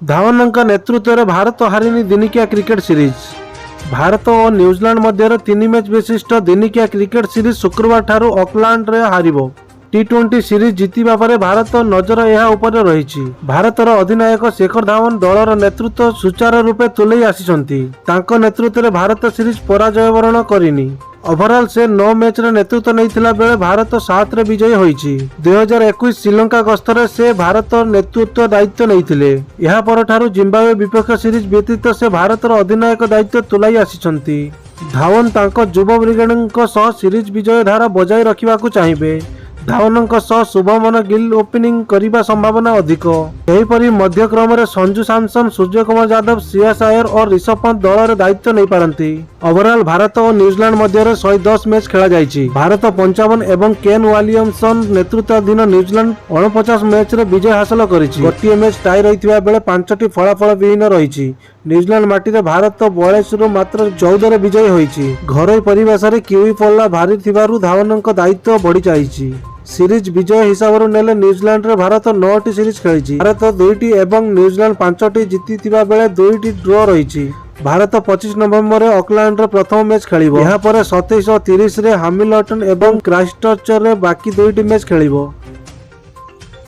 ଧାୱନଙ୍କ ନେତୃତ୍ୱରେ ଭାରତ ହାରିନି ଦିନିକିଆ cricket series. Bharat ଓ New Zealand ମଧ୍ୟରେ ତିନି ମ୍ୟାଚ୍ ବିଶିଷ୍ଟ ଦିନିକିଆ କ୍ରିକେଟ ସିରିଜ୍ ଶୁକ୍ରବାରଠାରୁ ଅକଲାଣ୍ଡରେ ହାରିବ। ଟି-20 ସିରିଜ୍ ଜିତିବା ପରେ ଭାରତ ନଜର ଏହା ଉପରେ ରହିଛି। ଭାରତର ଅଧିନାୟକ ଶିଖର ଧାୱନ ଦଳର ନେତୃତ୍ୱ ସୁଚାରୁ ରୂପେ ତୁଲେଇ ଆସିଛନ୍ତି। ତାଙ୍କ ନେତୃତ୍ୱରେ ଭାରତ ସିରିଜ୍ ପରାଜୟ ବରଣ କରିନି। ଓଭରଅଲ୍ ସେ ନଅ ମ୍ୟାଚ୍ରେ ନେତୃତ୍ୱ ନେଇଥିଲା ବେଳେ ଭାରତ 7ରେ ବିଜୟୀ ହୋଇଛି। 2021 ଶ୍ରୀଲଙ୍କା ଗସ୍ତରେ ସେ ଭାରତ ନେତୃତ୍ୱ ଦାୟିତ୍ୱ ନେଇଥିଲେ। ଏହା ପରଠାରୁ ଜିମ୍ବାୱେ ବିପକ୍ଷ ସିରିଜ୍ ବ୍ୟତୀତ ସେ ଭାରତର ଅଧିନାୟକ ଦାୟିତ୍ୱ ତୁଲାଇ ଆସିଛନ୍ତି। ଧାୱନ ତାଙ୍କ ଯୁବ ବ୍ରିଗେଡଙ୍କ ସହ ସିରିଜ୍ ବିଜୟ ଧାରା ବଜାୟ ରଖିବାକୁ ଚାହିଁବେ। ଧାୱନଙ୍କ ସହ ଶୁଭମନ ଗିଲ୍ ଓପନିଂ କରିବା ସମ୍ଭାବନା ଅଧିକ। ସେହିପରି ମଧ୍ୟକ୍ରମରେ ସଞ୍ଜୁ ସାମସନ, ସୂର୍ଯ୍ୟକୁମାର ଯାଦବ, ଶ୍ରେୟସ ଆୟର ଓ ରିଷଭ ପନ୍ତ ଦଳରେ ଦାୟିତ୍ୱ ନେଇପାରନ୍ତି। ଓଭରଅଲ୍ ଭାରତ ଓ ନ୍ୟୁଜିଲାଣ୍ଡ ମଧ୍ୟରେ 110 ମ୍ୟାଚ୍ ଖେଳାଯାଇଛି। ଭାରତ 55 ଏବଂ କେନ୍ ୱିଲିୟମସନ ନେତୃତ୍ୱାଧୀନ ନ୍ୟୁଜିଲାଣ୍ଡ 49 ମ୍ୟାଚ୍ରେ ବିଜୟ ହାସଲ କରିଛି। ଗୋଟିଏ ମ୍ୟାଚ୍ ଟାଇ ରହିଥିବା ବେଳେ ପାଞ୍ଚଟି ଫଳାଫଳ ବିହୀନ ରହିଛି। ନ୍ୟୁଜିଲାଣ୍ଡ ମାଟିରେ ଭାରତ 42ରୁ ମାତ୍ର 14ରେ ବିଜୟୀ ହୋଇଛି। ଘରୋଇ ପରିବେଶରେ କିୱି ପଲ୍ଲା ଭାରି ଥିବାରୁ ଧାୱନଙ୍କ ଦାୟିତ୍ୱ ବଢ଼ିଯାଇଛି। ସିରିଜ୍ ବିଜୟ ହିସାବରୁ ନେଲେ ନ୍ୟୁଜିଲାଣ୍ଡରେ ଭାରତ ନଅଟି ସିରିଜ୍ ଖେଳିଛି। ଭାରତ ଦୁଇଟି ଏବଂ ନ୍ୟୁଜିଲାଣ୍ଡ ପାଞ୍ଚଟି ଜିତିଥିବା ବେଳେ ଦୁଇଟି ଡ୍ର ରହିଛି। ଭାରତ 25 ନଭେମ୍ବରରେ ଅକଲାଣ୍ଡରେ ପ୍ରଥମ ମ୍ୟାଚ୍ ଖେଳିବ। ଏହାପରେ 27 ଓ 30ରେ ହାମିଲଟନ ଏବଂ କ୍ରାଇଷ୍ଟଚର୍ଚ୍ଚରେ ବାକି ଦୁଇଟି ମ୍ୟାଚ୍ ଖେଳିବ।